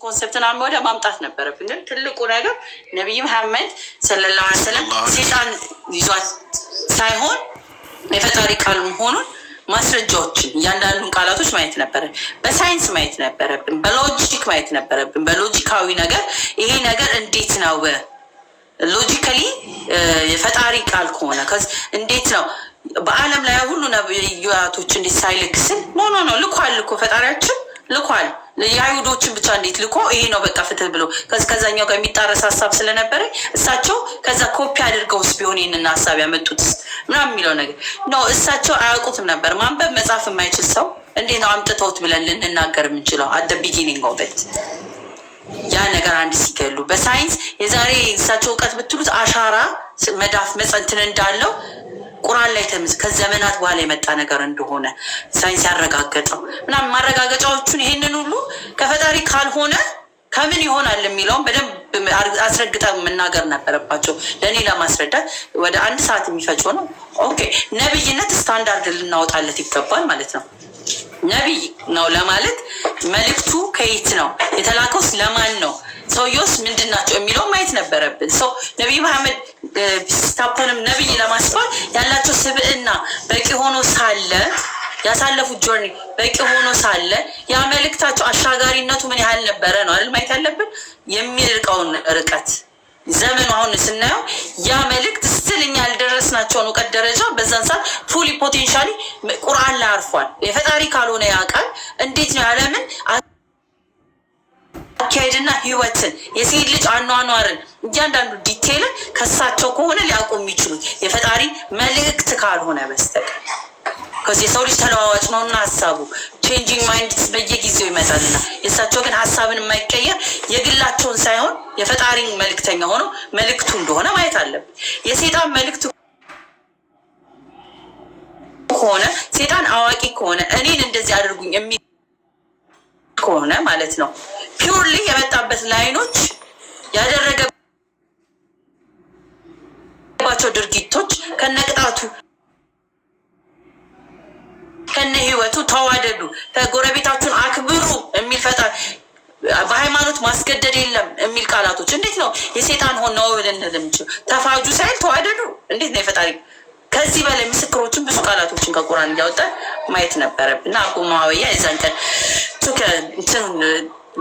Concept ን ወደ ማምጣት ነበረብን። ግን ትልቁ ነገር ነቢይ መሐመድ ሰለላሁ ዐለይሂ ወሰለም ሴጣን ይዟት ሳይሆን የፈጣሪ ቃል መሆኑን ማስረጃዎችን፣ እያንዳንዱን ቃላቶች ማየት ነበረብን። በሳይንስ ማየት ነበረብን። በ logic ማየት ነበረብን። በሎጂካዊ ነገር ይሄ ነገር እንዴት ነው logically የፈጣሪ ቃል ከሆነ እንዴት ነው በዓለም ላይ ሁሉ ነቢያቶች እንዴት ሳይልክ ስል፣ no, no, no፣ ልኳል እኮ፣ ፈጣሪያችን ልኳል። የአይሁዶችን ብቻ እንዴት ልኮ ይሄ ነው በቃ ፍትህ ብሎ ከዛኛው ጋር የሚጣረስ ሀሳብ ስለነበረ፣ እሳቸው ከዛ ኮፒ አድርገውስ ቢሆን ይህንን ሀሳብ ያመጡትስ ምናምን የሚለው ነገር no። እሳቸው አያውቁትም ነበር። ማንበብ መጻፍ የማይችል ሰው እንዴት ነው አምጥተውት ብለን ልንናገር የምንችለው? At the beginning of it ያ ነገር አንድ ሲገሉ በሳይንስ የዛሬ እሳቸው እውቀት ብትሉት አሻራ መዳፍ መጸንትን እንዳለው ቁርአን ላይ ከዘመናት በኋላ የመጣ ነገር እንደሆነ ሳይንስ ያረጋገጠው ምናምን ማረጋገጫዎቹን፣ ይሄንን ሁሉ ከፈጣሪ ካልሆነ ከምን ይሆናል የሚለውን በደንብ አስረግጠው መናገር ነበረባቸው። ለእኔ ለማስረዳት ወደ አንድ ሰዓት የሚፈጅ ነው። Okay፣ ነብይነት ስታንዳርድ ልናወጣለት ይገባል ማለት ነው። ነቢይ ነው ለማለት መልእክቱ ከየት ነው የተላከውስ፣ ለማን ነው፣ ሰውየውስ ምንድን ናቸው የሚለው ማየት ነበረብን። So ነቢይ መሐመድ ስታፖንም ነቢይ ለማስባል ያላቸው ስብዕና በቂ ሆኖ ሳለ፣ ያሳለፉት journey በቂ ሆኖ ሳለ፣ ያ መልእክታቸው አሻጋሪነቱ ምን ያህል ነበረ ነው አይደል ማየት ያለብን? የሚርቀውን ርቀት ዘመኑ አሁን ስናየው ያ መልእክት ስትል እኛ ያልደረስናቸውን እውቀት ደረጃ በዛን ሰዓት fully potentially ቁርአን ላይ አርፏል። የፈጣሪ ካልሆነ ያ ቃል እንዴት ነው ያለምን አካሄድና ህይወትን፣ የሴት ልጅ አኗኗርን፣ እያንዳንዱ detail ን ከሳቸው ከሆነ ሊያውቁ የሚችሉት የፈጣሪ መልእክት ካልሆነ በስተቀር? ከዚህ የሰው ልጅ ተለዋዋጭ ነውና ሀሳቡ changing mind በየጊዜው ይመጣልና፣ የእሳቸው ግን ሀሳብን የማይቀየር የግላቸውን ሳይሆን የፈጣሪን መልእክተኛ ሆነው መልእክቱ እንደሆነ ማየት አለብን። የሴጣን መልእክት ከሆነ፣ ሴጣን አዋቂ ከሆነ፣ እኔን እንደዚህ አድርጉኝ የሚል ከሆነ ማለት ነው፣ purely የመጣበት line ኦች፣ ያደረገባቸው ድርጊቶች ከነቅጣቱ ከነ ህይወቱ፣ ተዋደዱ፣ ጎረቤታችሁን አክብሩ የሚል፣ ፈጣሪ በሃይማኖት ማስገደድ የለም የሚል ቃላቶች እንዴት ነው የሴጣን ሆን ነው ልንል የምንችለው? ተፋጁ ሳይል ተዋደዱ እንዴት ነው የፈጣሪ? ከዚህ በላይ ምስክሮችን፣ ብዙ ቃላቶችን ከቁርአን እያወጣን ማየት ነበረብን። እና አቡ ሙአዊያ የዛን ቀን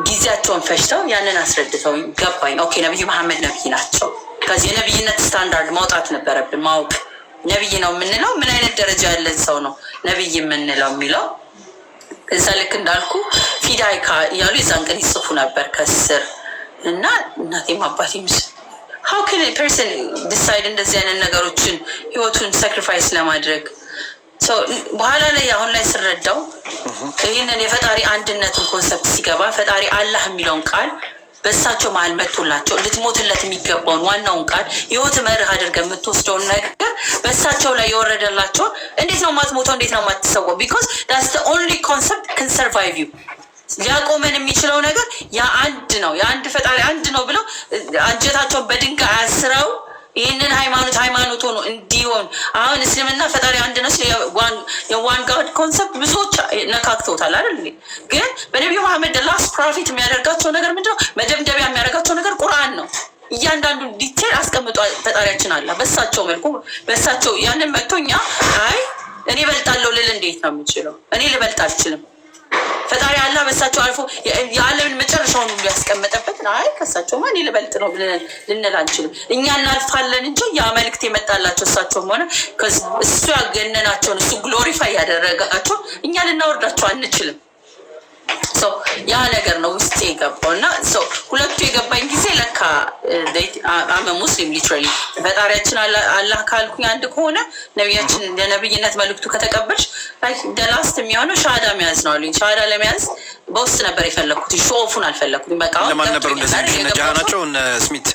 ጊዜያቸውን ፈጅተው ያንን አስረድተው ገባኝ። Okay፣ ነቢዩ መሐመድ ነቢይ ናቸው። ከዚህ የነቢይነት ስታንዳርድ ማውጣት ነበረብን፣ ማወቅ ነቢይ ነው የምንለው ምን አይነት ደረጃ ያለን ሰው ነው ነቢይ የምንለው የሚለው። እዛ ልክ እንዳልኩ ፊዳይካ እያሉ የዛን ቀን ይጽፉ ነበር ከስር። እና እናቴም አባቴም how can a person decide እንደዚህ አይነት ነገሮችን ህይወቱን sacrifice ለማድረግ? በኋላ ላይ አሁን ላይ ስረዳው ይህንን የፈጣሪ አንድነትን concept ሲገባ፣ ፈጣሪ አላህ የሚለውን ቃል በእሳቸው መሀል መጥቶላቸው፣ ልትሞትለት የሚገባውን ዋናውን ቃል ህይወት መርህ አድርገህ የምትወስደውን ነገር በእሳቸው ላይ የወረደላቸውን እንዴት ነው የማትሞተው? እንዴት ነው የማትሰዋው? Because that's the only concept can survive you። ሊያቆመን የሚችለው ነገር ያ አንድ ነው። የአንድ ፈጣሪ አንድ ነው ብለው አንጀታቸውን በድንጋይ አስረው ይህንን ሃይማኖት ሃይማኖት ሆኖ እንዲሆን፣ አሁን እስልምና ፈጣሪ አንድ ነው፣ የ one God concept ብዙዎች ነካክተውታል አይደል? ግን በነቢዩ መሐመድ last prophet የሚያደርጋቸው ነገር ምንድነው? መደምደሚያ የሚያደርጋቸው ነገር ቁርአን ነው። እያንዳንዱ detail አስቀምጧል ፈጣሪያችን አለ በሳቸው መልኩ በሳቸው። ያንን መጥቶ እኛ አይ እኔ እበልጣለሁ ልል እንዴት ነው የምችለው? እኔ ልበልጥ አልችልም። ፈጣሪ አላህ በሳቸው አልፎ የዓለምን መጨረሻውን ሁሉ ያስቀመጠበትን አይ ከሳቸውማ እኔ ልበልጥ ነው ልንል አንችልም። እኛ እናልፋለን እንጂ ያ መልእክት የመጣላቸው እሳቸውም ሆነ እሱ ያገነናቸውን፣ እሱ glorify ያደረጋቸው እኛ ልናወርዳቸው አንችልም። ያ ነገር ነው ውስጤ የገባው። እና ሁለቱ የገባኝ ጊዜ ለካ I'm a Muslim literally። ፈጣሪያችን አላህ ካልኩኝ አንድ ከሆነ፣ ነቢያችን የነብይነት መልእክቱ ከተቀበልሽ the last የሚሆነው ሻሃዳ መያዝ ነው አሉኝ። ሻሃዳ ለመያዝ በውስጥ ነበር የፈለግኩት፣ show off ኡን አልፈለግኩትም። በቃ ለማን ነበሩ እንደዚህ? እነ ጃሃ ናቸው፣ እነ ስሚት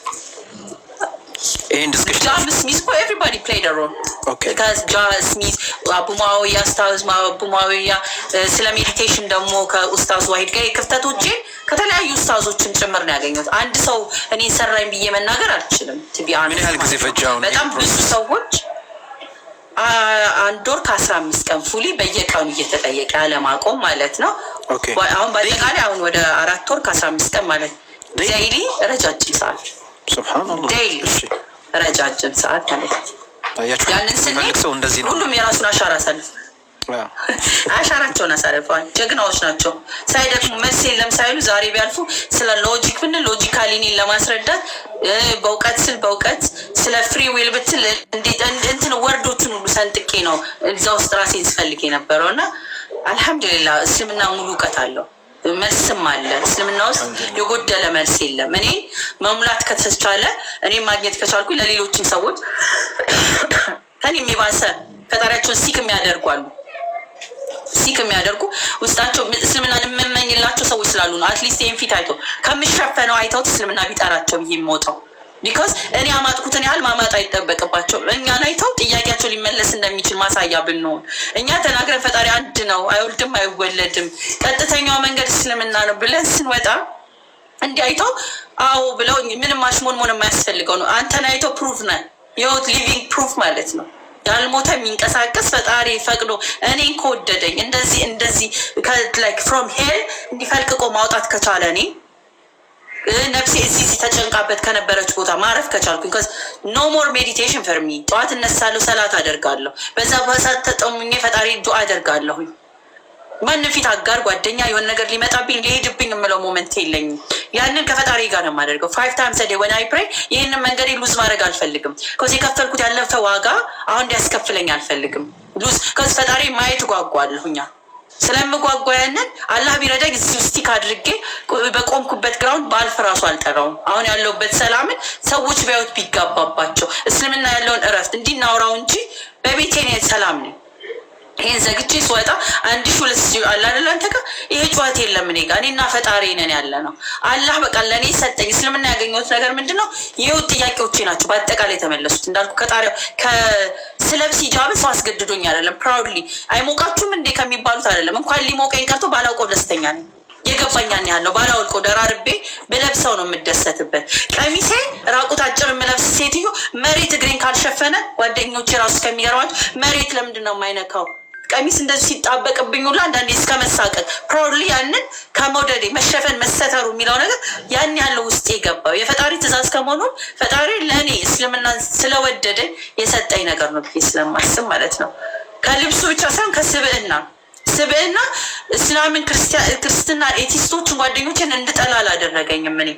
ይሄን discussion? ጃ ስሚዝ እኮ everybody played a role። ጃ ስሚዝ፣ አቡ ሙአዊያ፣ ኡስታዝ አቡ ሙአዊያ፣ ስለ meditation ደግሞ ከኡስታዝ ዋሂድ ጋር ክፍተቶቼን ከተለያዩ ኡስታዞችም ጭምር ነው ያገኘሁት። አንድ ሰው እኔ ሰራኝ ብዬ መናገር አልችልም። ምን ያህል ጊዜ ፈጀ? አሁን በጣም ብዙ ሰዎች 1 ወር ከ15 ቀን fully በየቀኑ እየተጠየቀ ያለማቆም ማለት ነው። አሁን በአጠቃላይ አሁን ወደ 4 ወር ከ15 ቀን ማለት daily ረጃጅም ሰዓት፣ daily ረጃጅም ሰዓት ማለት ነው። ያንን ስንሄድ ሁሉም የራሱን አሻራ አሳልፍ አሻራቸውን አሳልፈዋል። ጀግናዎች ናቸው። ሳይደክሙ፣ መልስ የለም ሳይሉ፣ ዛሬ ቢያልፉ ስለ logic ብንል logically እኔን ለማስረዳት፣ በእውቀት ስል በእውቀት፣ ስለ free will ብትል እንትን word ኦችን ሁሉ ሰንጥቄ ነው እዛ ውስጥ ራሴን ስፈልግ የነበረው። እና አልሐምዱሊላ እስልምና ሙሉ እውቀት አለው። መልስም አለ። እስልምና ውስጥ የጎደለ መልስ የለም። እኔ መሙላት ከተቻለ፣ እኔ ማግኘት ከቻልኩ፣ ለሌሎችም ሰዎች ከኔ የሚባሰ ፈጣሪያቸውን seek የሚያደርጉ አሉ። Seek የሚያደርጉ፣ ውስጣቸው እስልምናን የምመኝላቸው ሰዎች ስላሉ ነው። At least ይህን ፊት አይቶ ከምሸፈነው አይተውት እስልምና ቢጠራቸው ብዬ የምወጣው፣ because እኔ አማጥኩትን ያህል ማማጥ አይጠበቅባቸው። እኛን አይተው ጥያቄያቸው ሊመለስ እንደሚችል ማሳያ ብንሆን፣ እኛ ተናግረን ፈጣሪ አንድ ነው፣ አይወልድም፣ አይወለድም፣ ቀጥተኛው መንገድ እስልምና ነው ብለን ስንወጣ እንዲህ አይተው አዎ ብለው፣ ምንም ማሽሞንሞን የማያስፈልገው ነው። አንተን አይተው proof ነህ፣ የህይወት living proof ማለት ነው። ያልሞተ የሚንቀሳቀስ ፈጣሪ ፈቅዶ እኔን ከወደደኝ፣ እንደዚህ እንደዚህ like from hell እንዲፈልቅቆ ማውጣት ከቻለ፣ እኔ ነፍሴ እዚህ እዚህ ተጨንቃበት ከነበረች ቦታ ማረፍ ከቻልኩኝ፣ no more meditation for me። ጠዋት እነሳለሁ፣ ሰላት አደርጋለሁ። በዛ በሰዓት ተጠሙኜ ፈጣሪ ዱዓ አደርጋለሁኝ። ማንም ፊት አጋር ጓደኛ የሆነ ነገር ሊመጣብኝ ሊሄድብኝ የምለው moment የለኝም። ያንን ከፈጣሪ ጋር ነው የማደርገው። Five times a day when I pray። ይህንን መንገዴ lose ማድረግ አልፈልግም። 'Cause የከፈልኩት ያለፈ ዋጋ አሁን እንዲያስከፍለኝ አልፈልግም። Lose 'cause ፈጣሪ ማየት ጓጓለሁኛ፣ ስለምጓጓ ያንን አላህ ቢረዳኝ እዚሁ stick አድርጌ በቆምኩበት ground ባልፍ ራሱ አልጠራውም። አሁን ያለሁበት ሰላምን ሰዎች ቢያዩት ቢጋባባቸው፣ እስልምና ያለውን እረፍት እንዲናውራው እንጂ በቤቴ እኔ ሰላም ነኝ። ይሄን ዘግቼ ስወጣ 1,000 2,000 አለ አይደል፣ አንተ ጋር ይሄ ጨዋታ የለም። እኔ ጋር እኔና ፈጣሪ ነን ያለ ነው። አላህ በቃ ለእኔ ሰጠኝ። እስልምና ያገኘሁት ነገር ምንድን ነው? የህይወት ጥያቄዎቼ ናቸው በአጠቃላይ የተመለሱት። እንዳልኩ ከጣሪያው ከስለብስ ሂጃብን ሰው አስገድዶኝ አይደለም። Proudly አይሞቃችሁም እንዴ ከሚባሉት አይደለም። እንኳን ሊሞቀኝ ቀርቶ ባላውቀው ደስተኛ ነኝ። የገባኝ ያን ያህል ነው። ባላውልቀው ደራርቤ ብለብሰው ነው የምደሰትበት። ቀሚሴ ራቁት አጭር የምለብስ ሴትዮ መሬት እግሬን ካልሸፈነ፣ ጓደኞቼ ራሱ እስከሚገርማቸው መሬት ለምንድን ነው የማይነካው ቀሚስ እንደዚህ ሲጣበቅብኝ ሁላ አንዳንዴ እስከ መሳቀቅ፣ proudly ያንን ከመውደዴ፣ መሸፈን መሰተሩ የሚለው ነገር ያን ያለው ውስጤ የገባው የፈጣሪ ትእዛዝ ከመሆኑ፣ ፈጣሪ ለእኔ እስልምና ስለወደደ የሰጠኝ ነገር ነው ብዬ ስለማስብ ማለት ነው። ከልብሱ ብቻ ሳይሆን ከስብዕና፣ ስብዕና እስላምን፣ ክርስትና፣ atheist ኦችን ጓደኞችን እንድጠላ አላደረገኝም። እኔ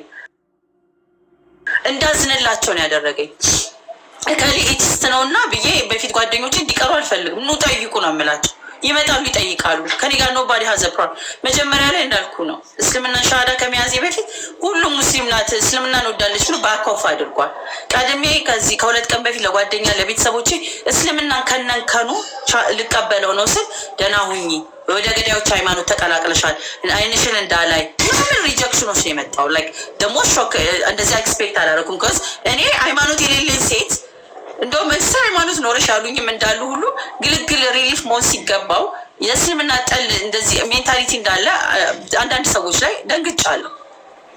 እንዳዝንላቸው ነው ያደረገኝ። እከሌ atheist ነው እና ብዬ በፊት ጓደኞቼ እንዲቀሩ አልፈልግም። ኑ ጠይቁ ነው የምላቸው። ይመጣሉ፣ ይጠይቃሉ። ከኔ ጋር nobody has a problem። መጀመሪያ ላይ እንዳልኩ ነው፣ እስልምናን ሻሃዳ ከመያዜ በፊት ሁሉም ሙስሊም ናት፣ እስልምናን ወዳለች ብሎ back off አድርጓል። ቀድሜ ከዚህ ከ2 ቀን በፊት ለጓደኛ ለቤተሰቦቼ እስልምናን ከነንከኑ ልቀበለው ነው ስል፣ ደህና ሁኚ፣ ወደ ገዳዮች ሃይማኖት ተቀላቅለሻል፣ አይንሽን እንዳላይ ምናምን rejection ኦች ነው የመጣው። Like ደግሞ shock፣ እንደዚያ expect አላደረኩም። 'Cause እኔ ሃይማኖት የሌለኝ ሴት፣ እንደውም እንስሳ ሃይማኖት ኖረሽ ያሉኝም እንዳሉ ሁሉ፣ ግልግል relief መሆን ሲገባው የእስልምና ጠል እንደዚህ mentality እንዳለ አንዳንድ ሰዎች ላይ ደንግጫለሁ።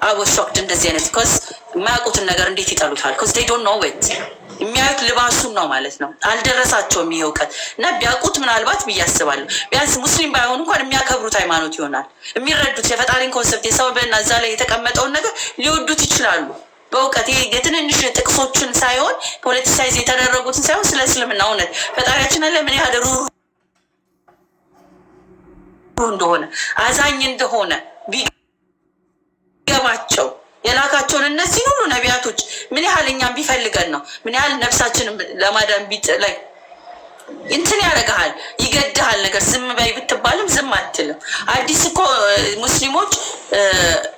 I was shocked እንደዚህ አይነት፣ 'cause የማያውቁትን ነገር እንዴት ይጠሉታል? 'Cause they don't know it፣ የሚያዩት ልባሱን ነው ማለት ነው። አልደረሳቸውም ይሄ እውቀት። እና ቢያውቁት ምናልባት ብዬ አስባለሁ። ቢያንስ ሙስሊም ባይሆኑ እንኳን የሚያከብሩት ሃይማኖት ይሆናል። የሚረዱት የፈጣሪን concept፣ የሰውብና እዛ ላይ የተቀመጠውን ነገር ሊወዱት ይችላሉ። በእውቀት ይሄ የትንንሽ ጥቅሶችን ሳይሆን፣ politicize የተደረጉትን ሳይሆን፣ ስለ እስልምና እውነት ፈጣሪያችን አለ ምን ያህል ሩህሩህ እንደሆነ፣ አዛኝ እንደሆነ ቢገባቸው፣ የላካቸውን እነዚህን ሁሉ ነቢያቶች ምን ያህል እኛም ቢፈልገን ነው፣ ምን ያህል ነፍሳችንን ለማዳን ቢጥ ላይ እንትን ያደርግሃል፣ ይገድሃል። ነገር ዝም በይ ብትባልም ዝም አትልም። አዲስ እኮ ሙስሊሞች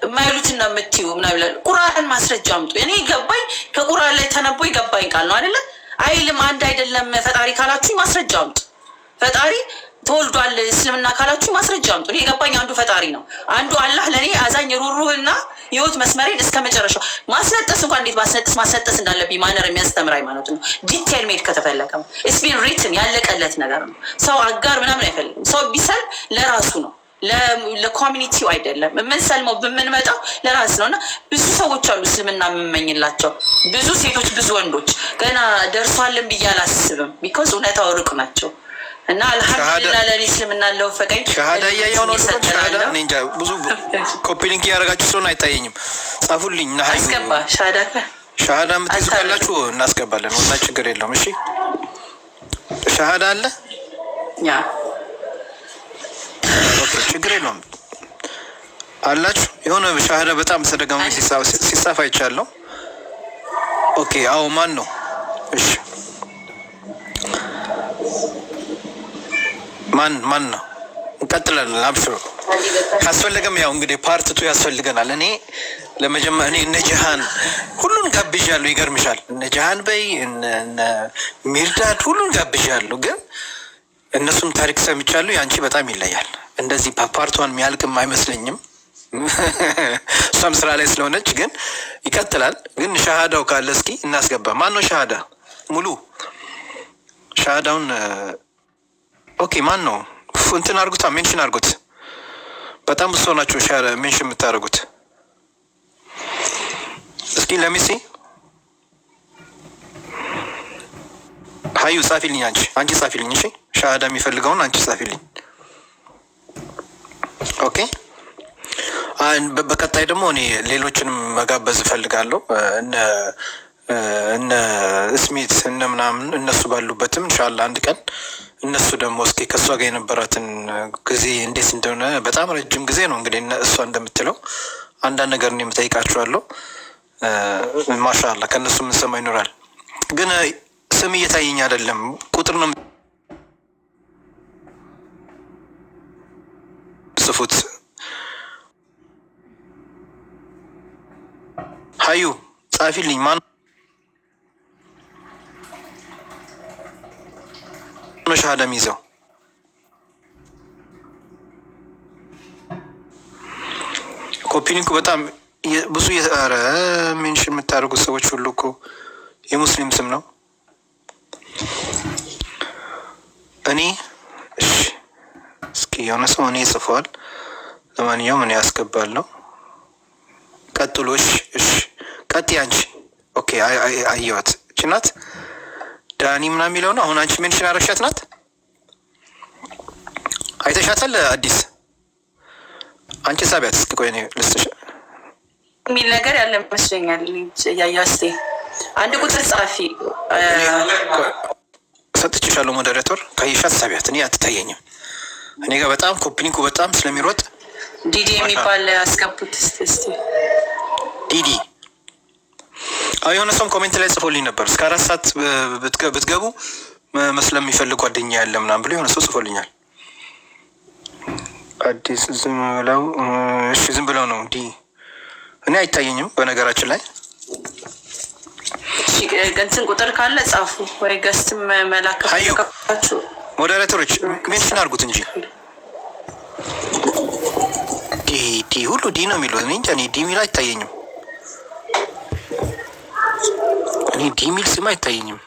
የማይሉትን ነው የምትዩ ምናምን ይላሉ። ቁርአን ማስረጃ አምጡ። እኔ ገባኝ፣ ከቁርአን ላይ ተነቦ የገባኝ ቃል ነው አይደለ? አይልም፣ አንድ አይደለም ፈጣሪ ካላችሁ ማስረጃ አምጡ። ፈጣሪ ተወልዷል እስልምና ካላችሁ ማስረጃ አምጡ። እኔ የገባኝ አንዱ ፈጣሪ ነው። አንዱ አላህ ለእኔ አዛኝ ሩሩህና የህይወት መስመሬን እስከ መጨረሻው ማስነጠስ እንኳን እንዴት ማስነጠስ ማስነጠስ እንዳለብኝ manner የሚያስተምር ሃይማኖት ነው። Detail መሄድ ከተፈለገም it's been written፣ ያለቀለት ነገር ነው። ሰው አጋር ምናምን አይፈልግም። ሰው ቢሰል ለራሱ ነው። ለ community ው አይደለም የምንሰልመው፣ የምንመጣው ለራስ ነው። እና ብዙ ሰዎች አሉ እስልምና የምመኝላቸው፣ ብዙ ሴቶች፣ ብዙ ወንዶች ገና ደርሷልን ብዬ አላስብም። Because እውነታው ሩቅ ናቸው። እና አልሐምዱሊላህ ለእኔ እስልምና ለወፈቀኝ ሻሃዳ እያየሁ ነው። ሻሃዳ እኔ እንጃ፣ ብዙ copy link እያደረጋችሁ ስለሆነ አይታየኝም። ጻፉልኝ እና አስገባ ሻሃዳ። ሻሃዳ የምትይዙ ካላችሁ እናስገባለን። ወላሂ ችግር የለውም። እሺ ሻሃዳ አለ። Yeah. Okay፣ ችግር የለውም። አላችሁ የሆነ ሻሃዳ በጣም ተደጋጋሚ ሲጻፍ አይቻለሁ። Okay፣ አዎ፣ ማን ነው? እሺ ማን ማን ነው? እንቀጥላለን። አብሽሩ። ካስፈለገም ያው እንግዲህ part two ያስፈልገናል። እኔ ለመጀመሪያ እኔ እነ ጀሃን ሁሉን ጋብዣለሁ። ይገርምሻል። እነ ጀሃን በይ፣ እነ ሚርዳድ ሁሉን ጋብዣለሁ። ግን እነሱም ታሪክ ሰምቻለሁ። የአንቺ በጣም ይለያል። እንደዚህ part one የሚያልቅም አይመስለኝም። እሷም ስራ ላይ ስለሆነች ግን ይቀጥላል። ግን ሻሃዳው ካለ እስኪ እናስገባ። ማን ነው ሻሃዳ? ሙሉ ሻሃዳውን። Okay፣ ማን ነው? እንትን አርጉታ፣ mention አርጉት። በጣም ብዙ ሰው ናቸው mention የምታደርጉት። እስኪ ለሚሲ ሀዩ ጻፊልኝ፣ አንቺ ጻፊልኝ። እሺ ሻሃዳ የሚፈልገውን አንቺ ጻፊልኝ። Okay፣ በቀጣይ ደግሞ እኔ ሌሎችንም መጋበዝ እፈልጋለሁ። እነ ስሚት እነ ምናምን እነሱ ባሉበትም ኢንሻላህ አንድ ቀን እነሱ ደግሞ እስኪ ከእሷ ጋር የነበራትን ጊዜ እንዴት እንደሆነ፣ በጣም ረጅም ጊዜ ነው እንግዲህ እሷ እንደምትለው፣ አንዳንድ ነገር እኔም እጠይቃቸዋለሁ። ማሻአላህ ከእነሱ የምንሰማ ይኖራል። ግን ስም እየታየኝ አይደለም፣ ቁጥር ነው ጽፉት። ሀዩ ጻፊልኝ። ማን ነው ሻሃዳ የሚይዘው? Copy link ኡ በጣም ብዙ። ኧረ mention የምታደርጉት ሰዎች ሁሉ እኮ የሙስሊም ስም ነው። እኔ እሺ፣ እስኪ የሆነ ሰው እኔ ጽፏል። ለማንኛውም እኔ ያስገባለሁ። ቀጥሎ። እሺ እሺ፣ ቀጥይ አንቺ። Okay፣ አየኋት። እቺ ናት ዳኒ ምናምን የሚለው ነው። አሁን አንቺ mention አረግሻት ናት። አይተሻታል? አዲስ አንቺ ሳቢያት እስኪ ቆይ እኔ ልስጥሽ። የሚል ነገር ያለ ይመስለኛል። ያያስቴ አንድ ቁጥር ጻፊ። ሰጥቼሻለሁ። Moderator ካየሻት ሳቢያት። እኔ አትታየኝም። እኔ ጋር በጣም copy link ኡ በጣም ስለሚሮጥ። ዲዲ የሚባል ያስገቡት እስኪ እስኪ። ዲዲ፣ አዎ፣ የሆነ ሰውም comment ላይ ጽፎልኝ ነበር። እስከ 4 ሰዓት ብትገቡ መስለም የሚፈልግ ጓደኛ ያለ ምናምን ብሎ የሆነ ሰው ጽፎልኛል። አዲስ ዝም ብለው፣ እሺ ዝም ብለው ነው ዲ፣ እኔ አይታየኝም በነገራችን ላይ። እሺ እንትን ቁጥር ካለ ጻፉ ወይ guest ም መላክ አዩ። ከፈለጋችሁ። Moderator ኦች mention አድርጉት እንጂ። ዲ ዲ ሁሉ ዲ ነው የሚሉት። እኔ እንጃ፣ እኔ ዲ ሚል አይታየኝም። እኔ ዲ ሚል ስም አይታየኝም።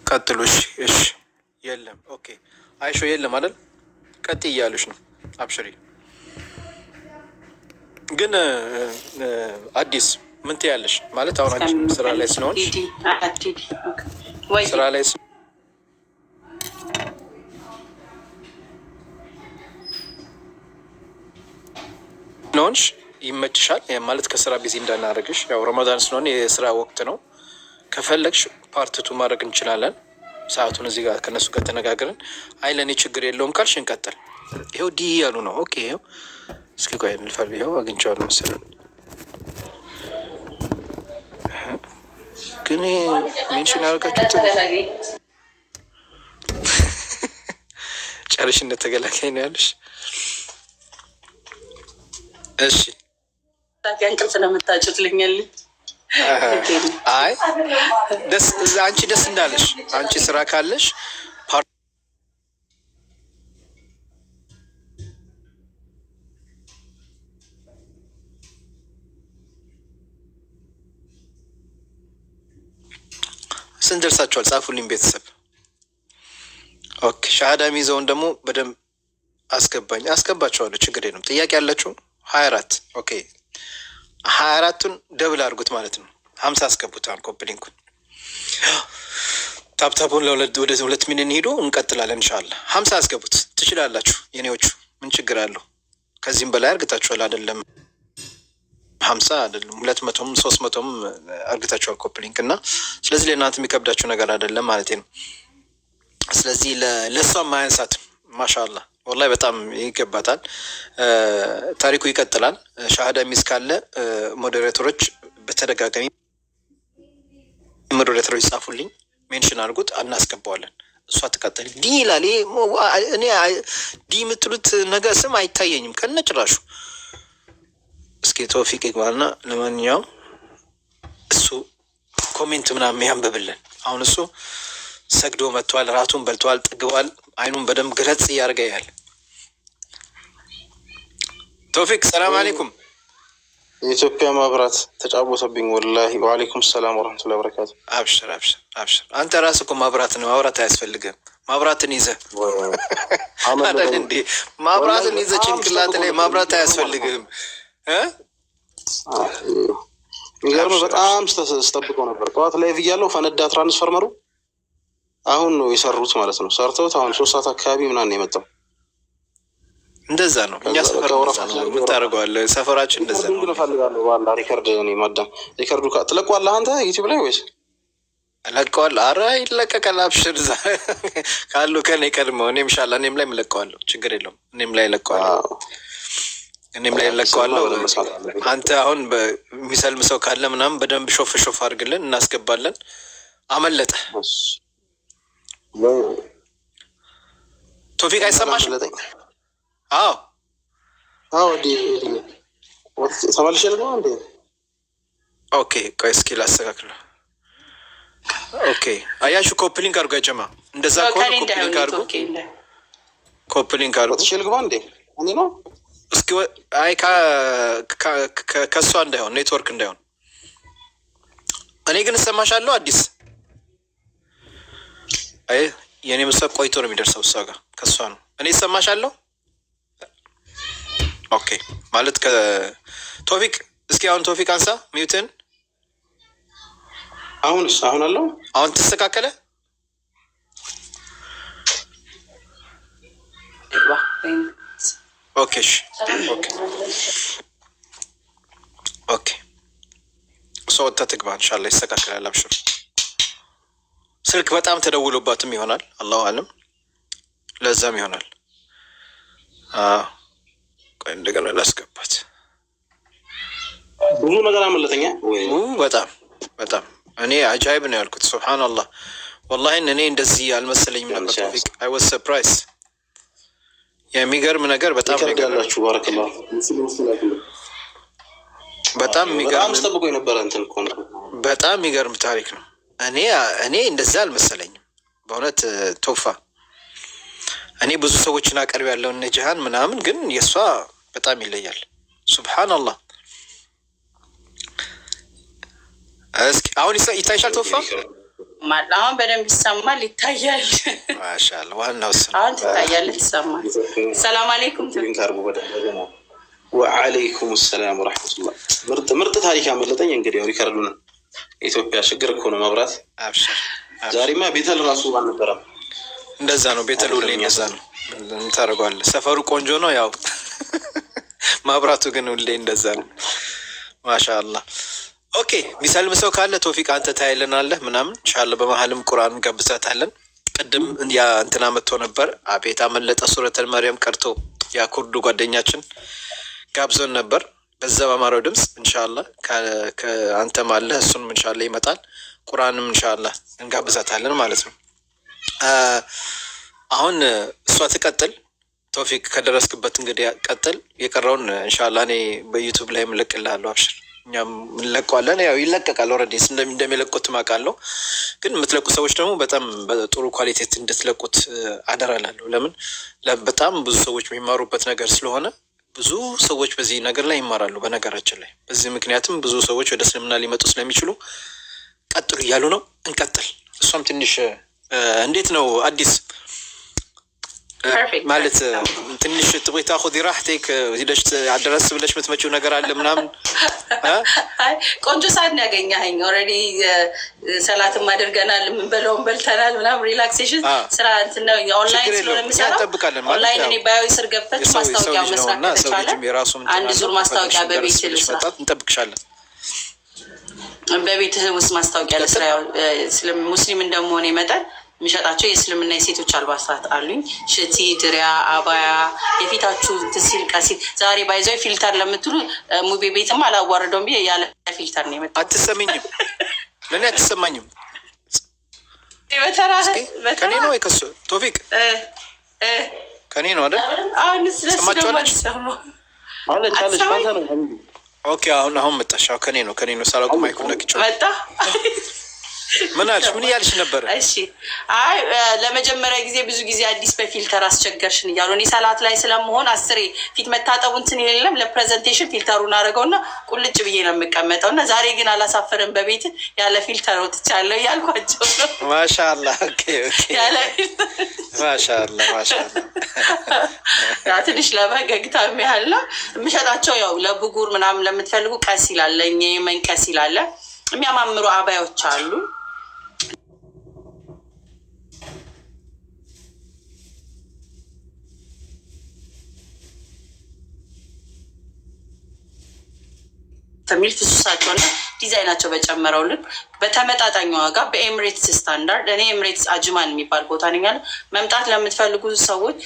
ቀጥሉ። እሺ እሺ፣ የለም። Okay አይሾ የለም አይደል? ቀጥ እያሉሽ ነው። አብሽሪ። ግን አዲስ ምን ትያለሽ? ማለት አሁን አንቺ ስራ ላይ ስለሆንሽ ዲዲ ዲዲ okay። ወይ ስራ ላይ ስለሆንሽ ይመችሻል ማለት ከስራ busy እንዳናደርግሽ። ያው ረመዳን ስለሆነ የስራ ወቅት ነው። ከፈለግሽ part two ማድረግ እንችላለን። ሰዓቱን እዚህ ጋር ከነሱ ጋር ተነጋግረን፣ አይ ለእኔ ችግር የለውም ካልሽ እንቀጥል። ይኸው ዲ እያሉ ነው። Okay ይኸው እስኪ ቆይ ልፈል። ይኸው አግኝቼዋለሁ መሰለኝ። ግን mention ያደርጋችሁት ጨርሽ እንደተገላጋይ ነው ያለሽ። እሺ። እንቅልፍ ነው የምታጭትልኛለች። አይ ደስ አንቺ ደስ እንዳለሽ፣ አንቺ ስራ ካለሽ part ስንት ደርሳችኋል? ጻፉልኝ ቤተሰብ። Okay፣ ሻሃዳ የሚይዘውን ደግሞ በደንብ አስገባኝ። አስገባቸዋለሁ፣ ችግር የለም። ጥያቄ ያላችሁ 24። Okay፣ 24ቱን double አድርጉት ማለት ነው። 50 አስገቡት። አሁን copy link ኡን፣ tap tap ኡን ለሁለት ወደ 2 ሚሊዮን ሄዶ እንቀጥላለን። ኢንሻላህ 50 አስገቡት። ትችላላችሁ የኔዎቹ፣ ምን ችግር አለው? ከዚህም በላይ አርግታችኋል። አይደለም 50 አይደለም 200ም 300ም አርግታችኋል copy link እና ስለዚህ ለእናንተ የሚከብዳችሁ ነገር አይደለም ማለት ነው። ስለዚህ ለእሷም ማያንሳትም። ማሻአላህ ወላሂ በጣም ይገባታል። ታሪኩ ይቀጥላል። ሻሃዳ ሚስ ካለ moderator ኦች፣ በተደጋጋሚ moderator ኦች ጻፉልኝ፣ mention አድርጉት፣ እናስገባዋለን። እሷ ትቀጥል። ዲ ይላል። እኔ ዲ የምትሉት ነገር ስም አይታየኝም ከነጭራሹ። እስኪ ቶፊቅ ይግባልና ለማንኛውም እሱ comment ምናምን ያንብብልን። አሁን እሱ ሰግዶ መጥቷል፣ ራቱን በልቷል፣ ጠግቧል። አይኑን በደንብ ገለጽ እያደረገ ያህል። ቶፊቅ፣ ሰላም አሌይኩም። የኢትዮጵያ መብራት ተጫወተብኝ ወላሂ። ወአለይኩም ሰላም ወረሕመቱላሂ ወበረካቱ። አብሽር አብሽር አብሽር። አንተ ራስህ እኮ መብራት ነው፣ ማብራት አያስፈልግም። መብራትን ይዘህ አይደል እንዴ? ማብራትን ይዘህ ጭንቅላት ላይ ማብራት አያስፈልግም እ የሚገርምህ በጣም ስጠብቀው ነበር። ጠዋት ላይ እያለሁ ፈነዳ ትራንስፈርመሩ። አሁን ነው የሰሩት ማለት ነው። ሰርተውት አሁን 3 ሰዓት አካባቢ ምናምን የመጣው። እንደዛ ነው። እኛ ሰፈር እንደዛ ነው። ምን ታደርገዋለህ? ሰፈራችን እንደዛ ነው። ግን እፈልጋለሁ ባላ record እኔ ማዳም record ኡ ትለቀዋለህ አንተ ዩቲዩብ ላይ ወይስ? እለቀዋለሁ። አረ ይለቀቃል። አብሽር፣ እዛ ካሉ ከኔ ቀድመው እኔም ኢንሻላህ እኔም ላይ እለቀዋለሁ። ችግር የለውም። እኔም ላይ እለቀዋለሁ። እኔም ላይ እለቀዋለሁ። አንተ አሁን የሚሰልም ሰው ካለ ምናምን በደንብ ሾፍ ሾፍ አድርግልን፣ እናስገባለን። አመለጠ ቶፊቅ፣ አይሰማሽም? አዎ። አዎ፣ ተመልሼ ልግባ እንዴ? Okay፣ ቆይ እስኪ ላስተካክለው። Okay፣ አያችሁ፣ copy link አድርጎ ያጀማ እንደዛ ከሆነ copy link አድርጎ፣ copy link አድርጎ። ወጥቼ ልግባ እንዴ? እኔ ነው። እስኪ አይ ከእሷ እንዳይሆን፣ ኔትወርክ እንዳይሆን። እኔ ግን እሰማሻለሁ። አዲስ አይ የእኔ ምሰ ቆይቶ ነው የሚደርሰው እሷ ጋር፣ ከእሷ ነው። እኔ እሰማሻለሁ። Okay፣ ማለት ከቶፊቅ እስኪ አሁን ቶፊቅ አንሳ mute ን። አሁንስ አሁን አለው። አሁን ተስተካከለ። Okay እሺ፣ okay። እሷ ወጥታ ትግባ ኢንሻላህ ይስተካከላል። አብሽር። ስልክ በጣም ተደውሎባትም ይሆናል፣ አላሁ አለም፣ ለዛም ይሆናል። ቆይ እንደገና ላስገባት። ብዙ ነገር አመለጠኛ። በጣም በጣም እኔ አጃይብ ነው ያልኩት። ሱብሓነላህ ወላሂ እኔ እንደዚህ አልመሰለኝም ነበር። ቶፊቅ፣ I was surprised። የሚገርም ነገር በጣም ያላችሁ ባረከላሁ። በጣም የሚገርም ስጠብቆ የነበረ እንትን እኮ ነው። በጣም የሚገርም ታሪክ ነው። እኔ እንደዛ አልመሰለኝም በእውነት ቶፋ። እኔ ብዙ ሰዎችን አቀርብ ያለው እነ ጅሃን ምናምን፣ ግን የእሷ በጣም ይለያል። ሱብሓነላህ። እስኪ አሁን ይታይሻል ቶፋ? አሁን በደንብ ይሰማል፣ ይታያል። ማሻአላህ፣ ዋናው እሱ ነው። አሁን ትታያለህ፣ ትሰማል። ሰላም አሌይኩም። ወአለይኩም ሰላም ወረሕመቱላህ። ምርጥ ምርጥ ታሪክ አመለጠኝ። እንግዲህ record ኡን ኢትዮጵያ ችግር እኮ ነው መብራት። አብሽር። ዛሬማ ቤተል ራሱ አልነበረም። እንደዛ ነው። ቤተል ሁሌ እንደዛ ነው። ምን ታደርገዋለህ? ሰፈሩ ቆንጆ ነው። ያው ማብራቱ ግን ሁሌ እንደዛ ነው። ማሻአላህ። Okay፣ ሚሰልም ሰው ካለ ቶፊቅ አንተ ታይልናለህ ምናምን ኢንሻአላህ። በመሀልም ቁርአን እንጋብዛታለን። ቅድም ያ እንትና መጥቶ ነበር። አቤት አመለጠ። ሱረተል መርየም ቀርቶ ያ ኩርዱ ጓደኛችን ጋብዞን ነበር። በዛ በአማረው ድምፅ ኢንሻአላህ አንተም አለ፣ እሱንም ኢንሻአላህ ይመጣል። ቁርአንም ኢንሻአላህ እንጋብዛታለን ማለት ነው። አሁን እሷ ትቀጥል። ቶፊቅ ከደረስክበት እንግዲህ ቀጥል። የቀረውን ኢንሻአላህ እኔ በዩቱብ ላይ እለቅልሃለሁ። አብሽር፣ እኛም እንለቀዋለን። ያው ይለቀቃል። Already እንደሚለቁት አውቃለሁ። ግን የምትለቁ ሰዎች ደግሞ በጣም በጥሩ quality እንድትለቁት አደራ እላለሁ። ለምን በጣም ብዙ ሰዎች የሚማሩበት ነገር ስለሆነ ብዙ ሰዎች በዚህ ነገር ላይ ይማራሉ። በነገራችን ላይ በዚህ ምክንያትም ብዙ ሰዎች ወደ እስልምና ሊመጡ ስለሚችሉ ቀጥሉ እያሉ ነው። እንቀጥል። እሷም ትንሽ እንዴት ነው አዲስ ማለት ትንሽ تبغي تاخذي راحتك ሄደሽ አደረስ ብለሽ የምትመጪው ነገር አለ ምናምን? ቆንጆ ሰዓት ነው ያገኘኸኝ። Already ሰላትም አድርገናል፣ የምንበላውን በልተናል ምናምን፣ relaxation ስራ እንትን ነው። ኦንላይን ስለሆነ የምሰራው ኦንላይን እኔ bio ስር ገብተች ማስታወቂያ መስራት ከተቻለ አንድ ዙር ማስታወቂያ በቤት ልስራ። እንጠብቅሻለን። በቤት ውስጥ ማስታወቂያ ልስራ። ሙስሊም እንደመሆኔ መጠን የሚሸጣቸው የእስልምና የሴቶች አልባሳት አሉኝ። ሽቲ፣ ድሪያ፣ አባያ፣ የፊታችሁ እንትን ሲል ቀሲል። ዛሬ by the way filter ለምትሉ ሙቤ ቤትም አላዋርደውም ብዬ ያለ filter ነው የመጣሁት። አትሰሚኝም? ለእኔ አትሰማኝም። ከኔ ነው ወይ ከሱ? ቶፊቅ፣ ከኔ ነው አይደል? አሁን ስለሱ ደግሞ አልሰማሁም። አለች አለች፣ ካንተ ነው። Okay፣ አሁን መጣሽ። ከኔ ነው፣ ከኔ ነው። ሳላውቅ mic ኡን ነክቼው። መጣ። ምን አልሽ? ምን እያልሽ ነበረ? እሺ፣ አይ ለመጀመሪያ ጊዜ ብዙ ጊዜ አዲስ በ filter አስቸገርሽን እያሉ፣ እኔ ሰላት ላይ ስለመሆን አስሬ ፊት መታጠቡ እንትን የለም፣ ለ presentation filter ኡን አድርገውና ቁልጭ ብዬ ነው የምቀመጠው። እና ዛሬ ግን አላሳፍርም፣ በቤት ያለ filter ወጥቻለሁ እያልኳቸው ነው። ማሻአላ፣ okay። ያለ ማሻአላ፣ ማሻአላ። ትንሽ ለፈገግታ ያህል ነው የምሸጣቸው። ያው ለብጉር ምናምን ለምትፈልጉ ቀሲል አለ፣ የመን ቀሲል አለ፣ የሚያማምሩ አባዮች አሉ። የሚል ፍሱሳቸውና ዲዛይናቸው በጨመረው ልክ በተመጣጣኝ ዋጋ በኤምሬትስ ስታንዳርድ። እኔ ኤምሬትስ አጅማን የሚባል ቦታ ነኝ ያለ። መምጣት ለምትፈልጉ ሰዎች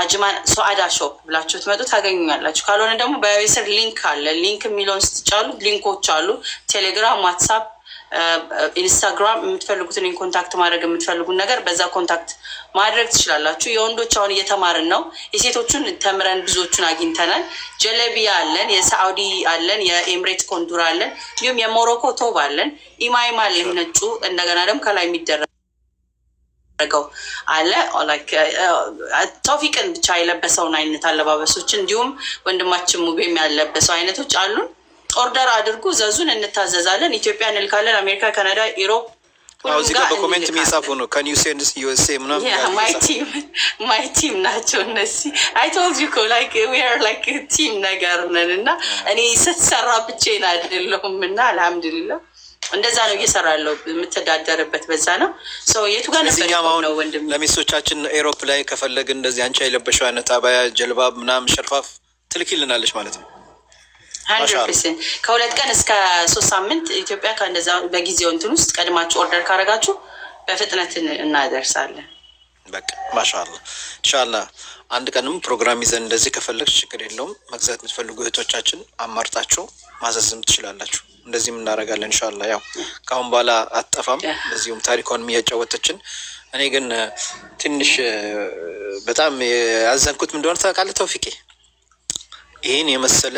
አጅማን ሶአዳ shop ብላችሁ ትመጡ ታገኙኛላችሁ። ካልሆነ ደግሞ bio ስር link አለ። Link የሚለውን ስትጫሉ link ኦች አሉ። ቴሌግራም፣ ዋትሳፕ፣ ኢንስታግራም፣ የምትፈልጉትን contact ማድረግ የምትፈልጉን ነገር በዛ contact ማድረግ ትችላላችሁ። የወንዶች አሁን እየተማርን ነው። የሴቶቹን ተምረን ብዙዎቹን አግኝተናል። ጀለቢያ አለን፣ የሳዑዲ አለን፣ የኤምሬት ኮንዱራ አለን፣ እንዲሁም የሞሮኮ ቶብ አለን፣ ኢማይም አለን ነጩ፣ እንደገና ደግሞ ከላይ የሚደረገው አለ። ቶፊቅን ብቻ የለበሰውን አይነት አለባበሶች እንዲሁም ወንድማችን ሙቤም ያለበሰው አይነቶች አሉን። Order አድርጉ፣ ዘዙን፣ እንታዘዛለን። ኢትዮጵያ እንልካለን። አሜሪካ፣ ካናዳ፣ Europe። እዚህ ጋር በ comment የሚጻፉ ነው፣ can you send USA ምናምን። My team ናቸው እነዚህ። I told you እኮ like we are like team ነገር ነን እና እኔ ስትሰራ ብቻዬን አይደለሁም። እና አልሐምዱሊላህ እንደዛ ነው እየሰራ ያለው፣ የምተዳደርበት በዛ ነው። የቱ ጋር ነበር ነው ወንድም? ለሚስቶቻችን Europe ላይ ከፈለግን እንደዚህ አንቺ የለበሽው አይነት አባያ፣ ጀልባብ ምናምን ሸርፋፍ ትልኪልናለች ማለት ነው። 100%። ከ2 ቀን እስከ 3 ሳምንት ኢትዮጵያ፣ ከእንደዛ በጊዜው እንትን ውስጥ ቀድማችሁ order ካረጋችሁ በፍጥነት እናደርሳለን። በቃ ማሻአላ፣ ኢንሻአላ አንድ ቀንም ፕሮግራም ይዘን እንደዚህ ከፈለግሽ ችግር የለውም። መግዛት የምትፈልጉ እህቶቻችን አማርጣችሁ ማዘዝም ትችላላችሁ። እንደዚህም እናደርጋለን ኢንሻአላ። ያው ከአሁን በኋላ አትጠፋም። በዚሁም ታሪኳን እያጫወተችን። እኔ ግን ትንሽ በጣም ያዘንኩት ምን እንደሆነ ታውቃለህ ተውፊቄ? ይሄን የመሰለ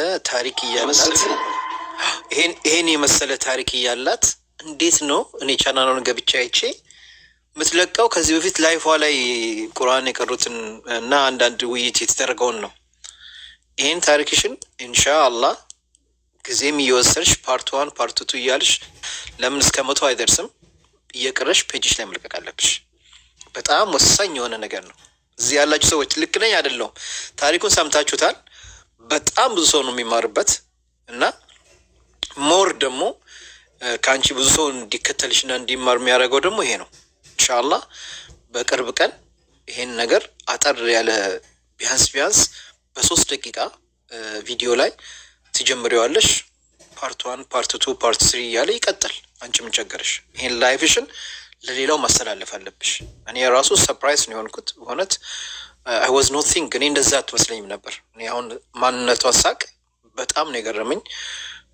ታሪክ እያላት እንዴት ነው እኔ ቻናሏን ገብቼ አይቼ የምትለቀው ከዚህ በፊት live ዋ ላይ ቁርአን የቀሩትን እና አንዳንድ ውይይት የተደረገውን ነው። ይሄን ታሪክሽን ኢንሻአላህ ጊዜም እየወሰድሽ part one፣ part two እያልሽ፣ ለምን እስከ 100 አይደርስም፣ እየቀረሽ page ሽ ላይ መልቀቅ አለብሽ። በጣም ወሳኝ የሆነ ነገር ነው። እዚህ ያላችሁ ሰዎች ልክ ነኝ አይደለሁም? ታሪኩን ሰምታችሁታል። በጣም ብዙ ሰው ነው የሚማርበት እና more ደግሞ ከአንቺ ብዙ ሰው እንዲከተልሽ እና እንዲማር የሚያደርገው ደግሞ ይሄ ነው። ኢንሻአላህ በቅርብ ቀን ይሄን ነገር አጠር ያለ ቢያንስ ቢያንስ በ3 ደቂቃ ቪዲዮ ላይ ትጀምሪዋለሽ። Part one፣ part two፣ part three እያለ ይቀጥል። አንቺ ምን ቸገረሽ? ይሄን life ሽን ለሌላው ማስተላለፍ አለብሽ። እኔ ራሱ surprise ነው የሆንኩት በእውነት። I was not think እኔ እንደዛ አትመስለኝም ነበር። እኔ አሁን ማንነቷን ሳቅ በጣም ነው የገረመኝ።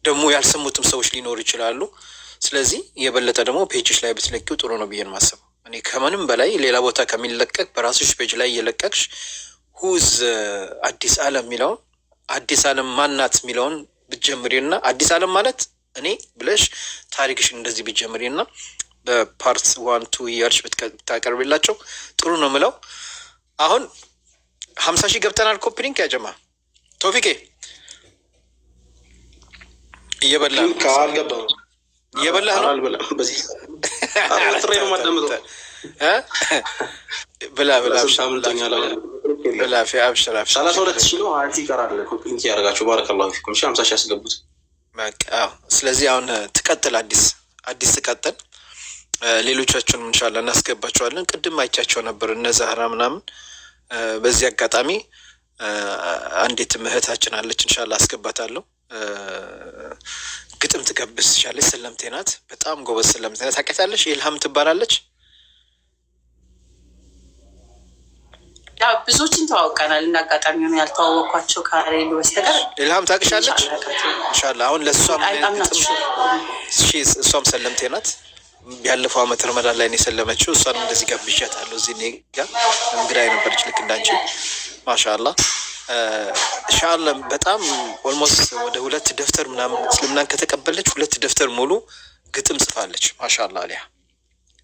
ደግሞ ያልሰሙትም ሰዎች ሊኖሩ ይችላሉ። ስለዚህ የበለጠ ደግሞ page ሽ ላይ ብትለቂው ጥሩ ነው ብዬ ነው የማስበው። እኔ ከምንም በላይ ሌላ ቦታ ከሚለቀቅ በራስሽ page ላይ እየለቀቅሽ who's አዲስ አለም የሚለውን፣ አዲስ አለም ማናት የሚለውን ብትጀምሪና፣ አዲስ አለም ማለት እኔ ብለሽ ታሪክሽን እንደዚህ ብትጀምሪና በ part one two እያልሽ ብታቀርቢላቸው ጥሩ ነው ምለው። አሁን 50,000 ገብተናል። Copy link ያጀማ። ቶፊቄ እየበላ ነው? አልገባም። እየበላህ ነው? አልበላም። በዚህ ጥሬ ነው የማዳምጠው። ብላ ብላ። ስንት አምልጦኛል። بالعافية አብሽር አብሽር። 32,000 ነው። 20,000 ይቀራል። Copy link ያደርጋችሁ بارك الله فيكم። እሺ 50,000 ያስገቡት። በቃ አዎ። ስለዚህ አሁን ትቀጥል፣ አዲስ አዲስ ትቀጥል። ሌሎቻችሁንም ኢንሻላህ እናስገባቸዋለን። ቅድም አይቻቸው ነበር እነ ዛህራ ምናምን። በዚህ አጋጣሚ አንዲት እህታችን አለች፣ ኢንሻላህ አስገባታለሁ። ግጥም ትገብስ ትችላለች። ሰለምቴ ናት፣ በጣም ጎበዝ ሰለምቴ ናት። ታውቂያታለሽ? ኢልሃም ትባላለች። ያው ብዙዎችን ተዋውቀናል። እንደ አጋጣሚ ሆኖ ያልተዋወቅኳቸው ከሌሉ በስተቀር ኢልሃም ታውቅሻለች? ኢንሻላህ አሁን ለእሷም I'm not sure. እሷም ሰለምቴ ናት። ያለፈው አመት ረመዳን ላይ ነው የሰለመችው። እሷንም እንደዚህ ጋብዣታለሁ። እዚህ እኔ ጋ እንግዳ የነበረች ልክ እንዳንቺ ማሻአላህ ኢንሻአላህ። በጣም almost ወደ ሁለት ደብተር ምናምን እስልምናን ከተቀበለች ሁለት ደብተር ሙሉ ግጥም ጽፋለች። ማሻአላህ አሊያ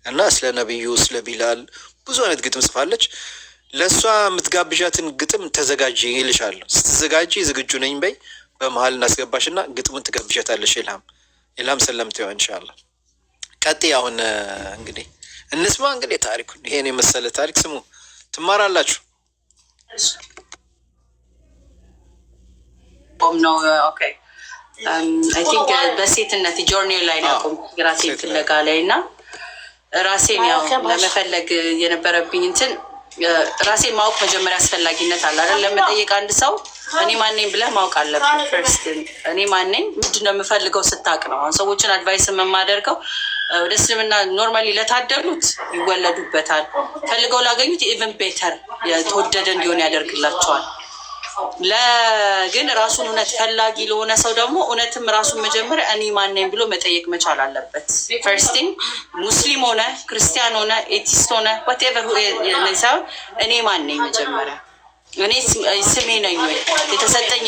እና ስለ ነቢዩ ስለ ቢላል ብዙ አይነት ግጥም ጽፋለች። ለእሷ የምትጋብዣትን ግጥም ተዘጋጂ ይልሻለሁ። ስትዘጋጂ ዝግጁ ነኝ በይ፣ በመሀል እናስገባሽና ግጥሙን ትጋብዣታለሽ። ኢልሃም ኢልሃም ሰለምቴዋ ኢንሻአላህ። ቀጥይ። አሁን እንግዲህ እንስማ እንግዲህ ታሪኩን። ይሄን የመሰለ ታሪክ ስሙ፣ ትማራላችሁ። ቆም ነው። Okay, I think በሴትነት journey ላይ ነው ያቆምኩት፣ ራሴን ፍለጋ ላይ። እና ራሴን ያው ለመፈለግ የነበረብኝ እንትን ራሴን ማወቅ መጀመሪያ አስፈላጊነት አለ አይደል? ለመጠየቅ አንድ ሰው እኔ ማነኝ ብለህ ማወቅ አለብህ። First እኔ ማነኝ፣ ምንድን ነው የምፈልገው ስታቅ ነው። አሁን ሰዎችን advice የማደርገው ወደ እስልምና normally ለታደሉት ይወለዱበታል፣ ፈልገው ላገኙት even better የተወደደ እንዲሆን ያደርግላቸዋል። ግን ራሱን እውነት ፈላጊ ለሆነ ሰው ደግሞ እውነትም ራሱን መጀመሪያ እኔ ማነኝ ብሎ መጠየቅ መቻል አለበት። First thing ሙስሊም ሆነ ክርስቲያን ሆነ atheist ሆነ whatever ሳይሆን እኔ ማነኝ፣ መጀመሪያ እኔ ስሜ ነኝ ወይ፣ የተሰጠኝ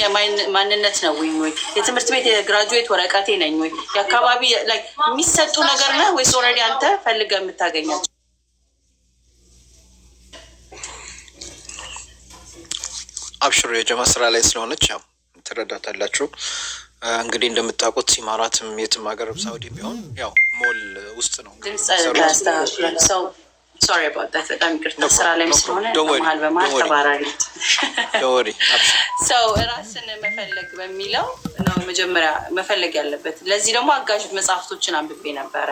ማንነት ነው ወይ፣ የትምህርት ቤት የ graduate ወረቀቴ ነኝ ወይ፣ የአካባቢ የሚሰጡ ነገር ነህ ወይስ already አንተ ፈልገህ የምታገኛቸው? አብሽሩ የጀማ ስራ ላይ ስለሆነች ያው ትረዳታላችሁ። እንግዲህ እንደምታውቁት ኢማራትም የትም ሀገር ሳውዲ ቢሆን ያው ሞል ውስጥ ነው ድምፅ ያስተካክላል ሰው። Sorry about that፣ በጣም ይቅርታ። ስራ ላይም ስለሆነ በመሀል በመሀል ተባራሪ ሰው ራስን መፈለግ በሚለው ነው መጀመሪያ መፈለግ ያለበት። ለዚህ ደግሞ አጋዥ መጽሐፍቶችን አንብቤ ነበረ።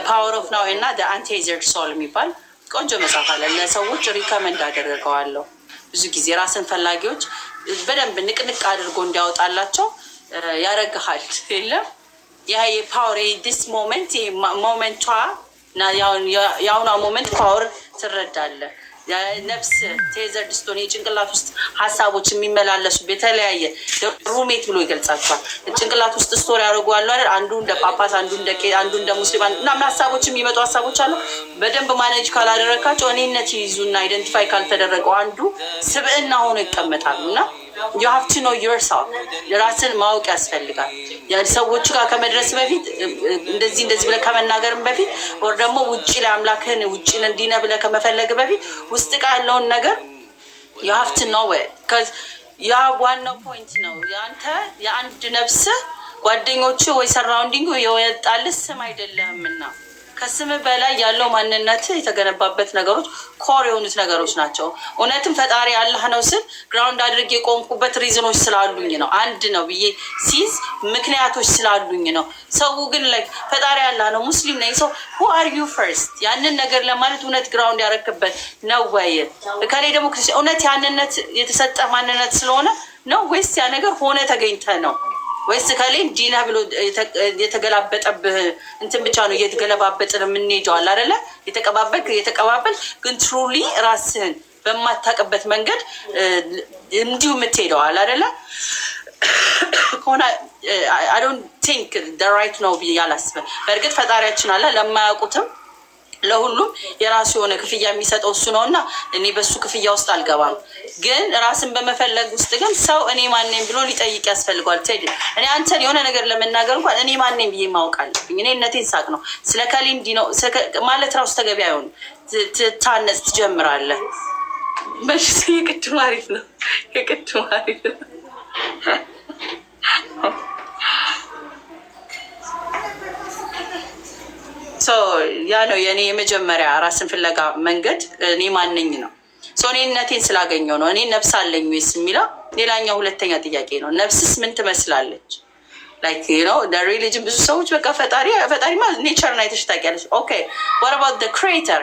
Power of Now እና Untethered Soul የሚባል ቆንጆ መጽሐፍ አለ። ለሰዎች recommend አደረገዋለሁ። ብዙ ጊዜ ራስን ፈላጊዎች በደንብ ንቅንቅ አድርጎ እንዲያወጣላቸው ያረግሃል። የለም ይህ የ power this moment moment ቷ የአሁኗ moment power ትረዳለህ። ነፍስ tethered ስትሆን የጭንቅላት ውስጥ ሀሳቦች የሚመላለሱ የተለያየ roommate ብሎ ይገልጻቸዋል። ጭንቅላት ውስጥ story ያደርጉ አሉ አይደል? አንዱ እንደ ጳጳስ፣ አንዱ እንደ አንዱ እንደ ሙስሊም ምናምን ሀሳቦች የሚመጡ ሀሳቦች አሉ። በደንብ manage ካላደረግካቸው እኔነት ይይዙና identify ካልተደረገው አንዱ ስብዕና ሆኖ ይቀመጣሉ። እና you have to know yourself፣ ራስን ማወቅ ያስፈልጋል። ሰዎቹ ጋር ከመድረስ በፊት፣ እንደዚህ እንደዚህ ብለህ ከመናገርም በፊት ወር ደግሞ ውጭ ላይ አምላክህን ውጭ እንዲነ ብለህ ከመፈለግ በፊት ውስጥ ቃ ያለውን ነገር you have to know። ያ ዋናው point ነው። የአንተ የአንድ ነፍስ ጓደኞቹ ወይ surrounding የወጣልህ ስም አይደለህምና ከስም በላይ ያለው ማንነት የተገነባበት ነገሮች core የሆኑት ነገሮች ናቸው። እውነትም ፈጣሪ አላህ ነው ስል ground አድርጌ የቆምኩበት reason ኦች ስላሉኝ ነው። አንድ ነው ብዬ ሲይዝ ምክንያቶች ስላሉኝ ነው። ሰው ግን like ፈጣሪ አላህ ነው፣ ሙስሊም ነኝ፣ so who are you first ያንን ነገር ለማለት እውነት ground ያረክበት ነው ወይ? ከላይ ደግሞ እውነት ያንነት የተሰጠ ማንነት ስለሆነ ነው ወይስ ያ ነገር ሆነ ተገኝተ ነው ወይስ ከሌ እንዲህ ነህ ብሎ የተገላበጠብህ እንትን ብቻ ነው? እየተገለባበጥን የምንሄደው አለ አይደለ? የተቀባበልክ የተቀባበል ግን truly ራስህን በማታውቅበት መንገድ እንዲሁ የምትሄደው አለ አይደለ? ከሆነ I don't think right ነው ብዬ አላስብም። በእርግጥ ፈጣሪያችን አለ፣ ለማያውቁትም ለሁሉም የራሱ የሆነ ክፍያ የሚሰጠው እሱ ነው እና እኔ በሱ ክፍያ ውስጥ አልገባም። ግን ራስን በመፈለግ ውስጥ ግን ሰው እኔ ማነኝ ብሎ ሊጠይቅ ያስፈልገዋል። ቴዲ፣ እኔ አንተን የሆነ ነገር ለመናገር እንኳን እኔ ማነኝ ብዬ ማወቅ አለብኝ። እኔ እነቴን ሳቅ ነው ስለ ከሌ እንዲህ ነው ማለት ራሱ ተገቢ አይሆንም። ትታነጽ ትጀምራለህ። መልስ የቅድሙ አሪፍ ነው። የቅድሙ አሪፍ ነው። ያ ነው የእኔ የመጀመሪያ ራስን ፍለጋ መንገድ፣ እኔ ማነኝ ነው። እኔነቴን ስላገኘው ነው። እኔ ነፍስ አለኝ ወይስ የሚለው ሌላኛው ሁለተኛ ጥያቄ ነው። ነፍስስ ምን ትመስላለች? Like religion ብዙ ሰዎች በቃ ፈጣሪ ፈጣሪማ nature ን አይተሽ ታውቂያለሽ። Okay, what about the creator?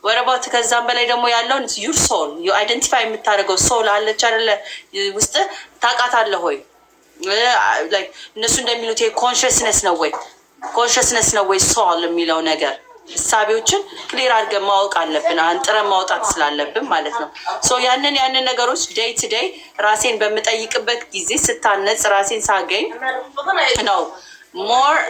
What about ከዛም በላይ ደግሞ ያለውን your soul? You identify የምታደርገው soul አለች አይደለ? ውስጥ ታውቃታለህ ወይ? እነሱ እንደሚሉት consciousness ነው ወይ? Consciousness ነው ወይ soul የሚለው ነገር? እሳቤዎችን clear አድርገን ማወቅ አለብን፣ አንጥረን ማውጣት ስላለብን ማለት ነው። So ያንን ነገሮች day to day ራሴን በምጠይቅበት ጊዜ ስታነጽ ራሴን ሳገኝ ነው more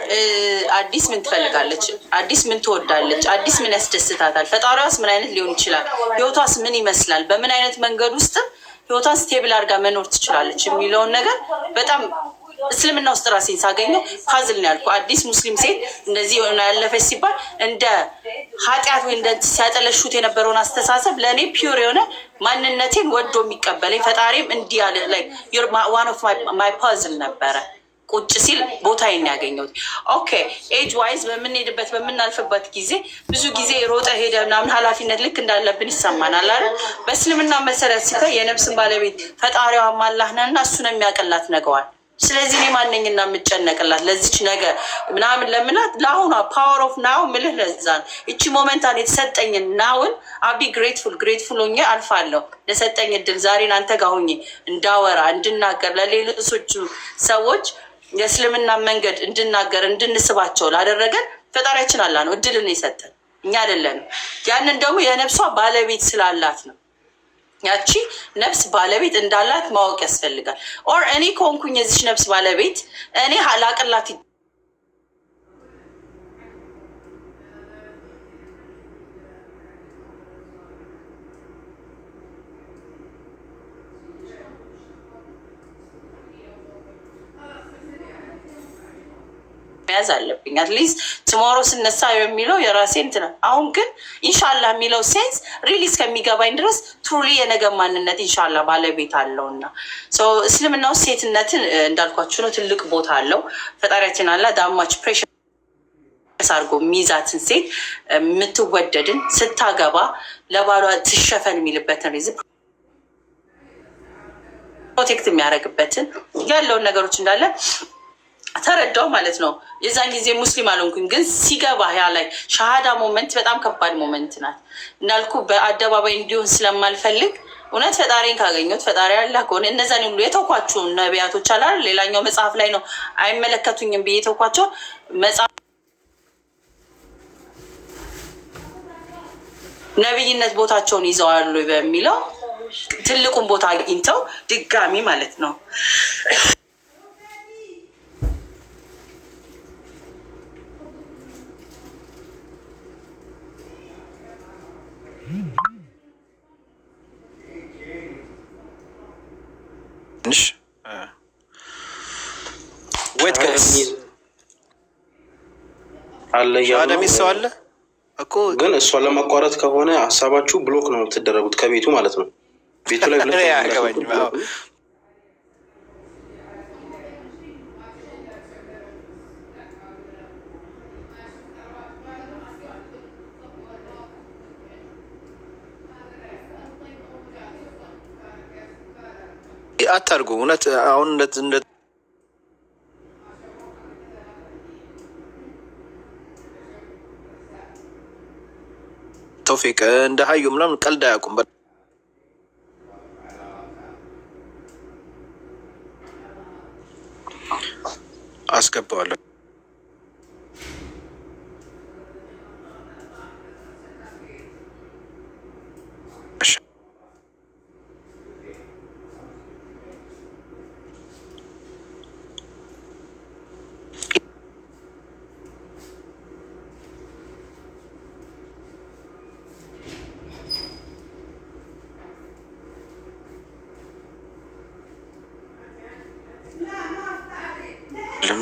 አዲስ ምን ትፈልጋለች፣ አዲስ ምን ትወዳለች፣ አዲስ ምን ያስደስታታል፣ ፈጣሪዋስ ምን አይነት ሊሆን ይችላል፣ ህይወቷስ ምን ይመስላል፣ በምን አይነት መንገድ ውስጥም ህይወቷን stable አድርጋ መኖር ትችላለች የሚለውን ነገር በጣም እስልምና ውስጥ ራሴን ሳገኘው puzzle ነው ያልኩ። አዲስ ሙስሊም ሴት እንደዚህ የሆነ ያለፈች ሲባል እንደ ኃጢአት ወይ እንደ ሲያጠለሹት የነበረውን አስተሳሰብ ለእኔ pure የሆነ ማንነቴን ወዶ የሚቀበለኝ ፈጣሪም እንዲህ ያለ one of my puzzle ነበረ። ቁጭ ሲል ቦታዬን ያገኘሁት። Okay, age wise በምንሄድበት በምናልፍበት ጊዜ ብዙ ጊዜ ሮጠ ሄደ ምናምን ኃላፊነት ልክ እንዳለብን ይሰማናል አይደል? በእስልምና መሰረት ሲታይ የነፍስን ባለቤት ፈጣሪዋም አላህ ነውና እሱ ነው የሚያቀላት ነገዋል። ስለዚህ እኔ ማነኝና የምጨነቅላት ለዚች ነገር ምናምን ለምናት ለአሁኗ power of now ምልህ ለዛ ነው። እቺ moment ኣን የተሰጠኝን now ን I'll be grateful, grateful ሆኜ አልፋለሁ። ለሰጠኝ እድል ዛሬን አንተ ጋር ሆኜ እንዳወራ እንድናገር ለሌሎቹ ሰዎች የእስልምና መንገድ እንድናገር እንድንስባቸው ላደረገን ፈጣሪያችን አላህ ነው እድልን የሰጠን፣ እኛ አይደለንም። ያንን ደግሞ የነፍሷ ባለቤት ስላላት ነው። ያቺ ነፍስ ባለቤት እንዳላት ማወቅ ያስፈልጋል። Or እኔ ከሆንኩኝ የዚች ነፍስ ባለቤት እኔ ላቅላት መያዝ አለብኝ። At least tomorrow ስነሳ የሚለው የራሴ እንትን። አሁን ግን ኢንሻላ የሚለው sense really እስከሚገባኝ ድረስ truly የነገ ማንነት ኢንሻላ ባለቤት አለውና እስልምና ውስጥ ሴትነትን እንዳልኳችሁ ነው፣ ትልቅ ቦታ አለው። ፈጣሪያችን አላህ that much precious አድርጎ የሚይዛትን ሴት የምትወደድን ስታገባ ለባሏ ትሸፈን የሚልበትን reason protect የሚያደርግበትን ያለውን ነገሮች እንዳለ ተረዳው ማለት ነው። የዛን ጊዜ ሙስሊም አልሆንኩኝ፣ ግን ሲገባ ያ ላይ ሻሃዳ moment በጣም ከባድ moment ናት። እንዳልኩ በአደባባይ እንዲሆን ስለማልፈልግ እውነት ፈጣሪን ካገኘሁት ፈጣሪ አላህ ከሆነ እነዛን ሁሉ የተውኳቸውን ነቢያቶች አላል ሌላኛው መጽሐፍ ላይ ነው አይመለከቱኝም ብዬ የተውኳቸው መጽሐፍ ነቢይነት ቦታቸውን ይዘዋሉ በሚለው ትልቁን ቦታ አግኝተው ድጋሚ ማለት ነው። ትንሽ wait guys. አለ እያሉ ነው። አደሚ ሰው አለ እኮ። ግን እሷን ለማቋረጥ ከሆነ ሀሳባችሁ block ነው የምትደረጉት ከቤቱ ማለት ነው። ቤቱ ላይ እኔ አያገባኝም። አዎ። አታርጉ። እውነት አሁን እንደ ተውፊቅ እንደ ሀዩ ምናምን ቀልድ አያውቁም። አስገባዋለሁ። እሺ።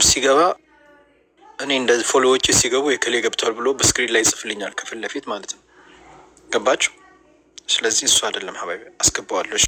ሲገባ እኔ እንደ follow ዎቼ ሲገቡ የከሌ ገብቷል ብሎ በ screen ላይ ይጽፍልኛል ከፊት ለፊት ማለት ነው። ገባችሁ? ስለዚህ እሱ አይደለም ሀባቢ አስገባዋለሁ። እሺ።